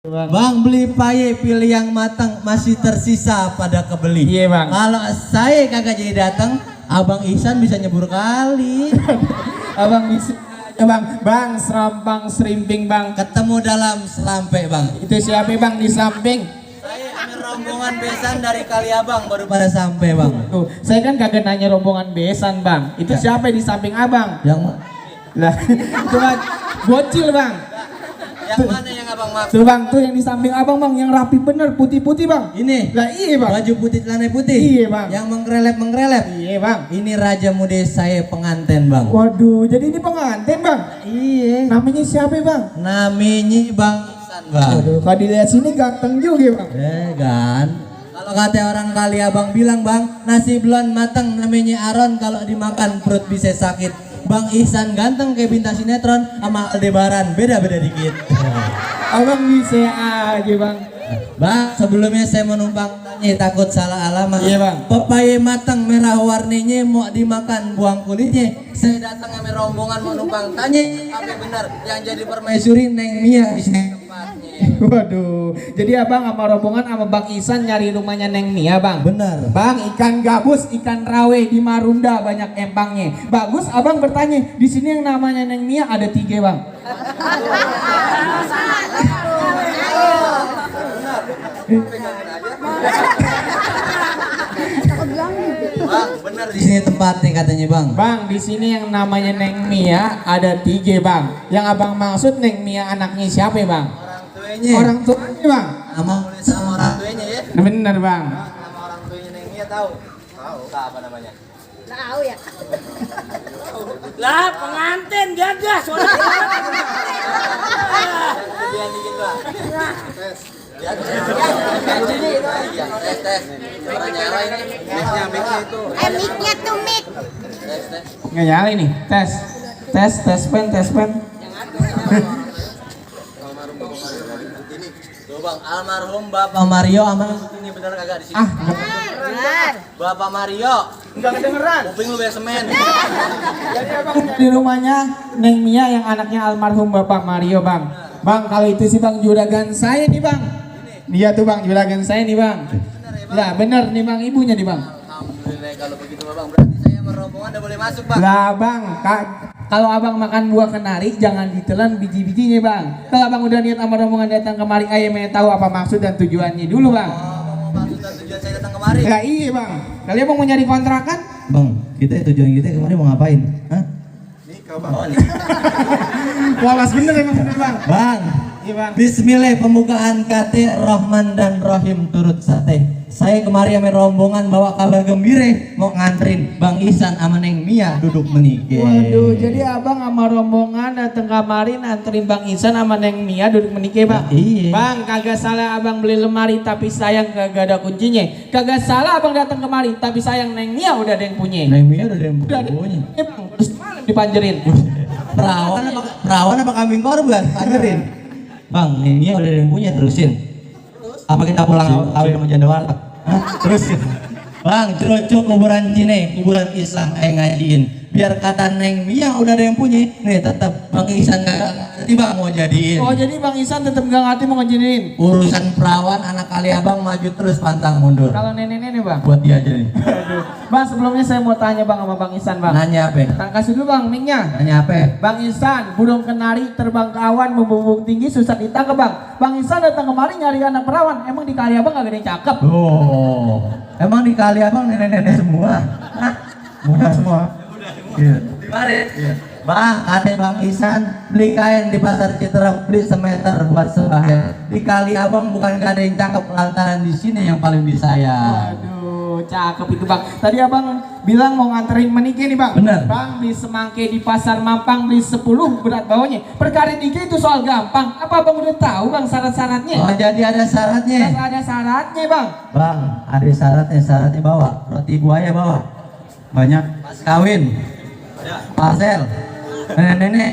Bang, beli paye pilih yang matang, masih tersisa pada kebeli. Iya bang. Kalau saya kagak jadi datang, Abang Ihsan bisa nyebur kali. Abang bisa bang serampang serimping bang. Ketemu dalam selampe bang. Itu siapa bang di samping? Saya ambil rombongan besan dari Kaliabang baru pada sampai bang. Tuh, saya kan kagak nanya rombongan besan bang. Itu Ya. siapa di samping abang? Yang Lah, itu bang bocil bang. yang mana yang abang maksud? Tuh bang, tuh yang di samping abang bang, yang rapi bener, putih-putih bang. Ini. Lah iya bang. Baju putih celana putih. Iya bang. Yang mengkrelep. Iya bang. Ini raja muda saya pengantin bang. Waduh, jadi ini pengantin bang. Iya. Namanya siapa bang? Namanya Bang Ihsan bang. Waduh, kalau dilihat sini ganteng juga bang. Kan. Kalau kata orang Kaliabang bilang bang, nasi belum matang namanya Aron, kalau dimakan perut bisa sakit. Bang Ihsan ganteng kayak bintang sinetron sama Aldebaran, beda-beda dikit. Abang bisa aja bang. Bang, sebelumnya saya mau numpang tanya, takut salah alamat. Iya bang. Pepaya matang merah warnanya mau dimakan buang kulitnya. Saya datang sama rombongan mau numpang tanya, apa benar yang jadi permaisuri Neng Mia di sini tempatnya? Waduh, jadi abang sama rombongan sama Bang Ihsan nyari rumahnya Neng Mia bang. Benar. Bang, ikan gabus, ikan rawe di Marunda banyak empangnya. Bagus, abang bertanya, di sini yang namanya Neng Mia ada 3 bang. Bang, benar di sini tempatnya katanya bang. Bang, di sini yang namanya Neng Mia ada 3 bang. Yang abang maksud Neng Mia anaknya siapa bang? Orang tuanya. Orang tuanya bang. Nama sama orang tuanya ya. Bener bang. Nama orang tuanya Neng Mia tahu? Tahu. Apa namanya? Tahu ya. Lah pengantin gagah soalnya. Kejadian dikit bang. Tes. Ya, tes. Suara nyala ini. Mic-nya itu. Mic-nya tuh mic. Tes. Nggak nyala ini. Tes. Tes pen. Tuh bang, almarhum Bapak Mario aman ini bener kagak di sini? Ah, Benar. Bapak Mario, nggak kedengeran. kuping lu bayar semen. Jadi abang di rumahnya Neng Mia yang anaknya almarhum Bapak Mario bang. Bang, kalau itu sih bang juragan saya nih bang. Dia tuh bang juragan saya nih bang. Lah bener nih bang, ibunya nih bang. Alhamdulillah kalau begitu bang, berarti saya sama rombongan udah boleh masuk bang. Lah bang, kalau abang makan buah kenari jangan ditelan biji-bijinya bang. Kalau abang udah niat sama rombongan datang kemari, ayamnya tahu apa maksud dan tujuannya dulu bang. Oh, maksud dan tujuan saya datang kemari. Ya iya bang. Kalian mau nyari kontrakan? Bang, tujuan kita kemarin mau ngapain? Hah? Nikah bang. Oh, Walas bener emang bener bang. Bang, Iya bang. bismillah pembukaan KT Rahman dan Rohim turut sate. Saya kemari sama rombongan bawa kabar gembire mau nganterin Bang Ihsan sama Neng Mia duduk menikah. Waduh, jadi abang sama rombongan datang kamari nganterin Bang Ihsan sama Neng Mia duduk menikah bang. Iya. Bang, kagak salah abang beli lemari tapi sayang kagak ada kuncinya. Kagak salah abang datang kemari tapi sayang Neng Mia udah ada yang punya. Neng Mia udah ada yang Udah ada. punya. Eh, bang, terus malam dipanjerin. Perawan apa kambing korban? Panjerin. Bang, Neng Mia udah ada yang punya, terusin. Apa kita pulang kawin sama janda warteg? Hah? Terusin. Bang, cerocok kuburan Cine, kuburan Islam ngajiin. Biar kata Neng Mia udah ada yang punya, nih tetap Bang Ihsan kagak tiba mau jadiin. Oh, jadi Bang Ihsan tetap gak ngerti mau ngejinin. Urusan perawan anak kali abang maju terus pantang mundur. Kalau nenek-nenek bang. Buat dia aja nih. Aduh. Bang, sebelumnya saya mau tanya bang sama Bang Ihsan bang. Nanya apa? Kasih dulu bang mic-nya. Nanya apa? Bang Ihsan, burung kenari terbang ke awan membumbung tinggi susah ditangkap bang. Bang Ihsan datang kemari nyari anak perawan. Emang di kali abang gak ada yang cakep? Oh, emang di kali abang nenek-nenek semua? Hah? Muda semua. Iya. Mari. Iya. Bang, ada Bang Ihsan beli kain di pasar Citra, beli semeter buat sebaya. Di kali abang bukan gak ada yang cakep, lantaran di sini yang paling disayang. Waduh, cakep itu bang. Tadi abang bilang mau nganterin menikah nih bang. Bener. Bang, di Semangke di pasar Mampang beli 10 berat bawahnya. Perkara nikah itu soal gampang. Apa abang udah tahu bang syarat-syaratnya? Oh, jadi ada syaratnya. Ada syaratnya bang. Bang, ada syaratnya bawa. Roti buaya bawa. Banyak. Mas kawin. Parcel. Nenek-nenek.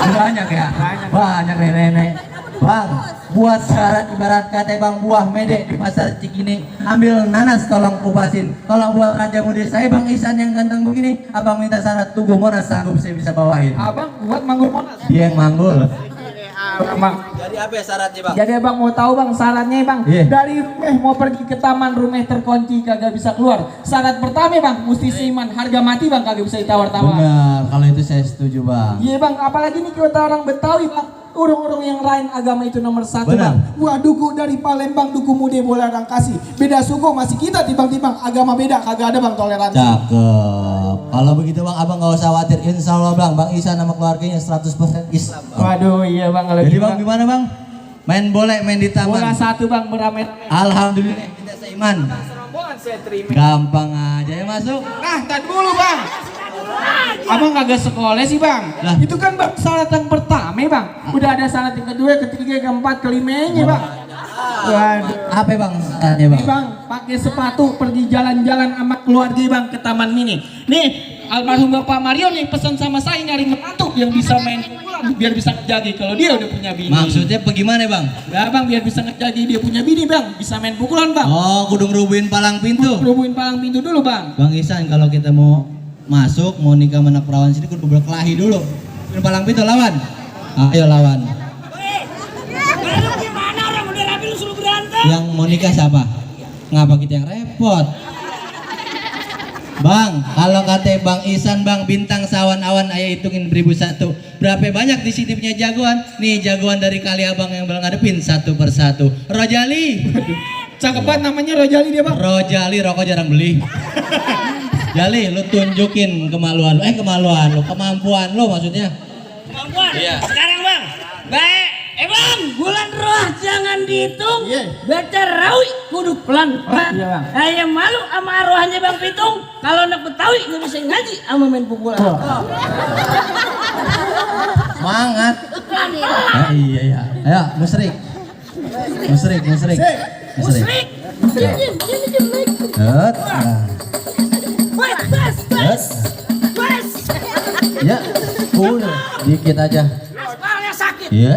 Banyak ya? Banyak nenek-nenek. Bang, buat syarat ibarat kata bang buah mede di pasar Cikini, ambil nanas tolong kupasin. Kalau buat raja muda saya Bang Ihsan yang ganteng begini, abang minta syarat Tugu Monas sanggup saya bisa bawain. Abang buat manggul Monas. Dia yang manggul. Bang. Jadi apa ya syaratnya bang? Jadi abang mau tahu bang syaratnya bang. Iya. Dari mau pergi ke taman rumah terkunci kagak bisa keluar. Syarat pertama bang mesti seiman, harga mati bang kagak bisa ditawar-tawar. Benar, kalau itu saya setuju bang. Iya bang, apalagi nih kita orang Betawi bang. Orang-orang yang lain agama itu nomor satu Benar. bang. Wah duku dari Palembang, duku Mude bola orang kasih. Beda suku masih kita timbang-timbang agama beda kagak ada bang toleransi. Cakep. Kalau begitu bang, abang nggak usah khawatir. Insya Allah bang Isan sama keluarganya 100% Islam. Bang. Waduh iya bang kalau Jadi gitu, bang gimana bang? Main bola, main di taman. bola satu bang beramai-ramai. Alhamdulillah kita seiman. Rombongan saya terima. Gampang aja ya masuk. Nah, tar dulu bang. Abang kagak sekolah sih bang. Lah. Itu kan bang syarat yang pertama bang. Udah ada syarat yang kedua, ketiga, keempat, kelimanya bang. Waduh. Apa bang? Syaratnya bang? Nih bang, pakai sepatu pergi jalan-jalan sama keluarga bang ke taman mini. Nih, almarhum Bapak Mario nih pesan sama saya nyari ngelantuk yang bisa main bola biar bisa ngejagi kalau dia udah punya bini. Maksudnya bagaimana bang? Ya bang, biar bisa ngejagi dia punya bini bang, bisa main pukulan bang. Oh, kudu ngerubuhin palang pintu. Rubuhin palang pintu dulu bang. Bang Isan, kalau kita mau masuk, mau nikah sama anak perawan sini kudu berkelahi dulu. Kudu palang pintu lawan. Ayo lawan. Lu gimana orang udah rapi lu suruh berantem? Yang mau nikah siapa? Ngapa kita yang repot? Bang, kalau kata Bang Isan, Bang bintang sawan awan ayah hitungin 1001. Berapa banyak di sini punya jagoan? Nih jagoan dari kali abang yang bakal ngadepin satu persatu. Rojali. Cakep banget namanya Rojali dia bang. Rojali rokok jarang beli. Jali, lu tunjukin kemaluan lu. Kemaluan lu, kemampuan lu maksudnya. Kemampuan. Iya. Sekarang bang. Baik. Bang, bulan roh jangan dihitung. Iya. Baca rawi kudu pelan. Iya, Bang. Saya malu sama arwahnya Bang Pitung. Kalau anak Betawi nggak bisa ngaji sama main pukulan. Semangat. Iya iya. Ayo, musrik. Musrik. Musrik. Nah. Bas. Ya, udah dikit aja. Aspalnya sakit. Iya.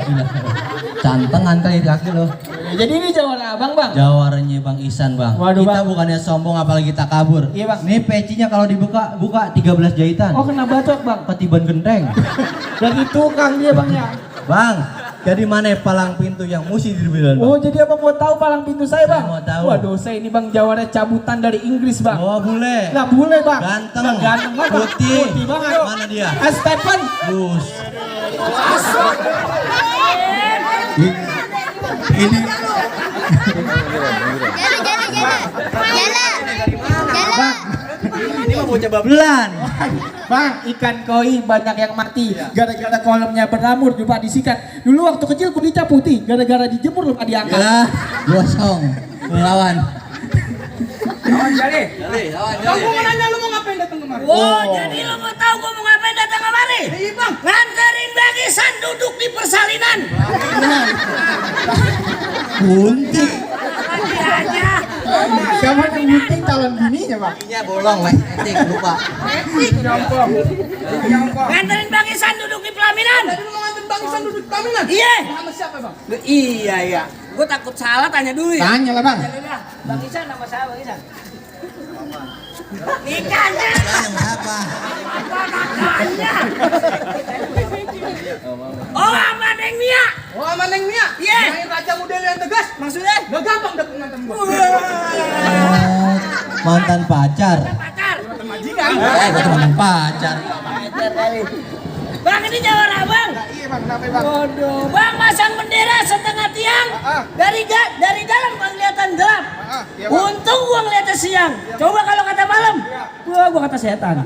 Cantengan kali kaki lo. Jadi ini jawara abang bang. Jawarannya Bang Isan bang. Waduh, Kita Bang. bukannya sombong apalagi kita kabur. Iya, Bang. Nih pecinya kalau dibuka 13 jahitan. Oh kena bacok bang. Ketiban genteng. Lagi tukang dia bang ya. Bang, jadi mana palang pintu yang mesti dibilang bang? Oh jadi abang mau tahu palang pintu saya bang? Saya mau tahu. Waduh saya ini bang jawara cabutan dari Inggris bang. Oh boleh. Nggak boleh bang. Ganteng. Nggak ganteng banget. Bang. Putih. Putih banget. Mana dia? Stephen. Bus. Ini ini mau coba belan. Bang, ikan koi banyak yang mati gara-gara kolamnya beramur lupa disikat. Dulu waktu kecil kulitnya putih gara-gara dijemur lupa diangkat. Ya, gosong. Lawan. Lawan Jali. Kamu mau nanya lu mau ngapain datang kemari? Oh, jadi lu mau tahu gua mau ngapain datang kemari? Iya bang. Nganterin Bang Isan duduk di persalinan. Kunti. Lagi aja. Kamu yang gunting calon bininya bang. Ininya bolong, weh. Lupa. Nyompong. Nganterin Bang Isan duduk di pelaminan. Tadi lu mau nganterin Bang Isan duduk di pelaminan? Iya. Sama siapa bang? Iya. Gua takut salah tanya dulu ya. Tanya lah bang. Alhamdulillah. Bang Isan nama saya Bang Isan. Nikahnya. Apa? Nikahnya. Oh, sama Neng Mia. Oh sama Neng Mia? Iya. Main raja model yang tegas. Maksudnya? Gak gampang dapet nganterin gua. Mantan pacar. Pacar. Majikan. Mantan pacar. Bang, ini jawara bang. Iya bang, kenapa bang? Waduh, bang masang bendera setengah tiang. Dari dalam bang kelihatan gelap. Iya bang. Untung gua ngeliatnya siang. Coba kalau kata malam, gua kata setan.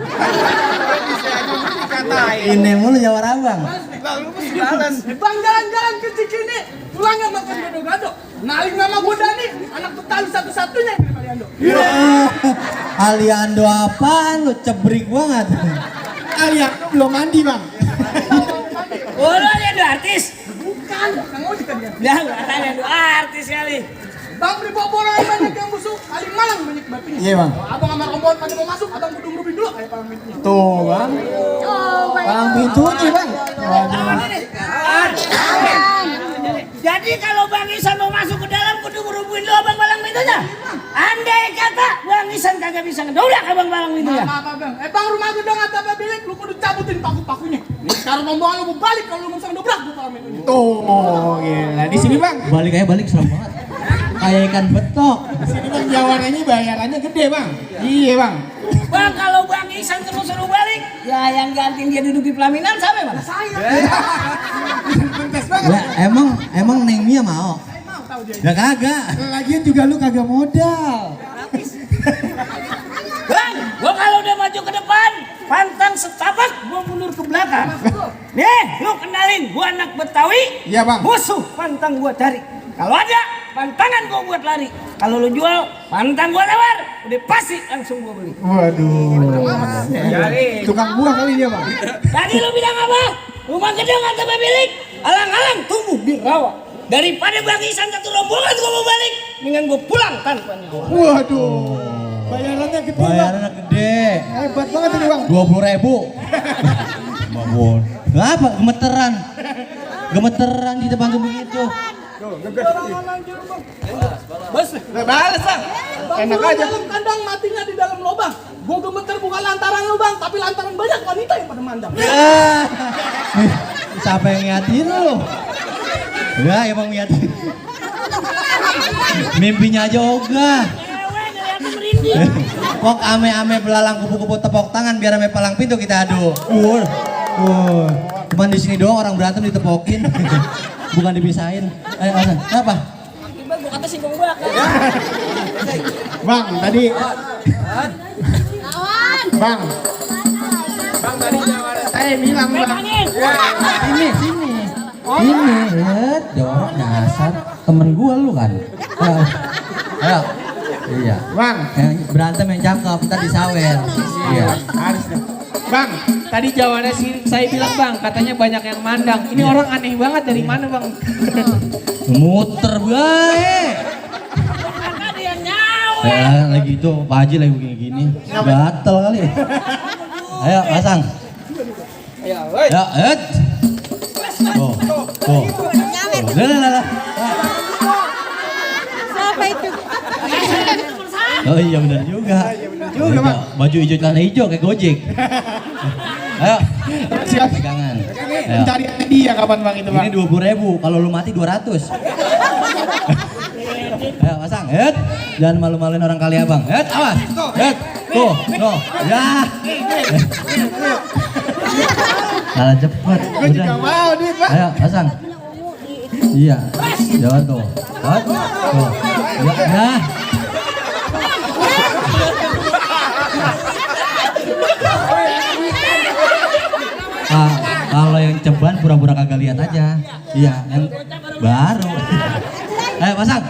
Dikatain. Ini mulu jawara bang. Bang lu mesti jalan. Bang jalan-jalan ke Cikini. Pulang gak makan gado-gado. Naling nama gua Dani. Anak Betawi satu-satunya yang dari Aliando. Aliando apaan lu cebrik banget. Aliando belum mandi bang. Oh, lu ada artis? Bukan, Kang Ojek kan dia. Ya, nggak ada artis kali. Bang beli bobolan banyak yang busuk. Kali malang banyak bapinya. Iya bang. Abang sama rombongan pada mau masuk, abang kudu ngerubin dulu kayak palang pintunya. Tuh bang. Palang pintunya bang. Jadi kalau Bang Isan mau masuk ke dalam, kudu ngerubuhin lo abang palang itunya. Andai kata Bang Isan kagak bisa ngedobrak Abang Balang itu ya. Apa bang? Bang rumah gedong atau apa bilik lu kudu cabutin paku-pakunya. Nih sekarang ngomong lu mau balik kalau lu mau dobrak gua paham ini. Tuh, gila. Di sini bang. Balik aja balik serem banget. Kayak ikan betok. Di sini bang jawabannya bayarannya gede bang. Iya bang. Bang kalau Bang Isan terus suruh balik, ya yang gantiin dia duduk di pelaminan siapa Bang? Saya. Ya, emang Neng Mia mau? Ya kagak. Lagian juga lu kagak modal. Bang, gua kalau udah maju ke depan, pantang setapak, gua mundur ke belakang. Nih, lu kenalin, gua anak Betawi. Iya, Bang. Musuh pantang gua cari. Kalau ada, pantangan gua buat lari. Kalau lu jual, pantang gua lewar. Udah pasti langsung gua beli. Waduh. Tukang buah kali dia bang. Tadi lu bilang apa? Rumah gedung atau bilik? Alang-alang tumbuh di rawa. Daripada Bang Isan satu rombongan gua mau balik, mendingan gua pulang tanpa nyawa. Waduh. Bayarannya gede bang. Bayarannya gede. Hebat banget ini bang. 20.000. Babon. Apa? Gemeteran. Gemeteran di depan tuh begitu. Bos, Balas bang. Enak lu aja. dalam kandang matinya di dalam lubang. Gua gemeter bukan lantaran lu bang, tapi lantaran banyak wanita yang pada mandang. Ya. Siapa yang ngiatin lu? Ya emang ngiatin. Mimpinya aja ogah. Cewek dari aku merinding. Pok ame-ame belalang kupu-kupu tepok tangan biar ame palang pintu kita adu. Cuman di sini doang orang berantem ditepokin. Bukan dipisahin. Apa? Tiba gua kata singkong bakar. Bang tadi. Lawan. Bang. Bang tadi saya bilang bang. Pegangin. Sini. Ini, jawab dasar temen gua lu kan. Ayo. Iya. Bang. Yang berantem yang cakep, ntar disawer. Iya. Harus deh. Bang, tadi jawabannya saya bilang bang, katanya banyak yang mandang. Ini orang aneh banget dari mana bang? Muter bae. Kakak dia nyawa. Ya, lagi itu Pak Haji lagi begini-gini. Gatel kali. Ayo, pasang. Ya, Tuh. Lah. Siapa itu? Oh iya benar juga. juga, Bang. Baju hijau celana hijau kayak Gojek. Ayo. Siap. Pegangan. Ayo. Cari dia kapan bang itu bang? Ini 20.000, kalau lu mati 200. Ayo pasang, jangan malu-maluin orang kali abang. Awas. Tuh. Ya. Kalah cepet. Gue juga mau duit bang. Ayo pasang. Iya. Jawa tuh. Tuh. Ya. Kalau yang ceban pura-pura kagak lihat aja. Iya, yang baru. Ayo pasang.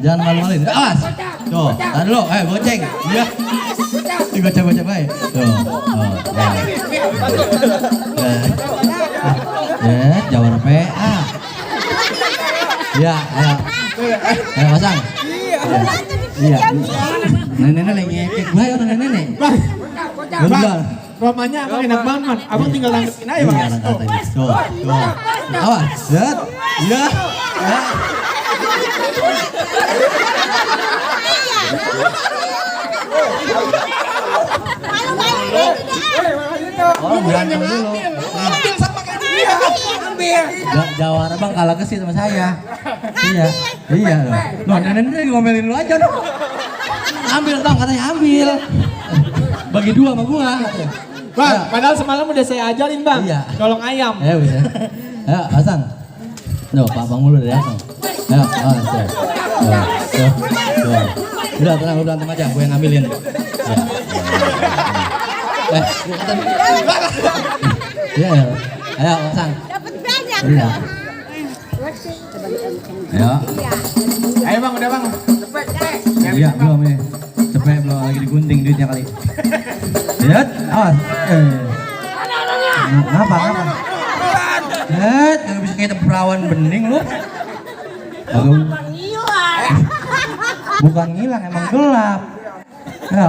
Jangan malu-maluin. Awas. Tuh, tahan dulu. Goceng. Iya. Digoceng-goceng baik. Tuh. Jawar PA. Iya, ayo. Ayo pasang. Iya. Nenek lagi ngekek gue orang nenek. Bang, romanya abang enak banget. Abang tinggal tanggepin aja bang. Tuh. Awas. Iya. Oh, berantem dulu. Ambil sama kayak dia. Ambil. Jawara bang kalah kesini sama saya. Iya. Loh, nenek lagi ngomelin lu aja dong. Ambil dong, katanya ambil. Bagi dua sama gua. Bang, padahal semalam udah saya ajarin bang. Iya. Tolong ayam. Bisa. Ayo, pasang. Tuh, Pak Bang mulu dari pasang. Ayo, tuh. Udah, tenang, udah berantem aja, gue yang ngambilin. Ya. Ayo, pasang. Dapat banyak. Iya. Ayo. Ayo bang, udah bang. Iya, belum nih. Cepet belum lagi digunting duitnya kali. Lihat, awas. Kenapa? Nggak bisa kayak perawan bening lu. Bukan ngilang, emang gelap. Ya.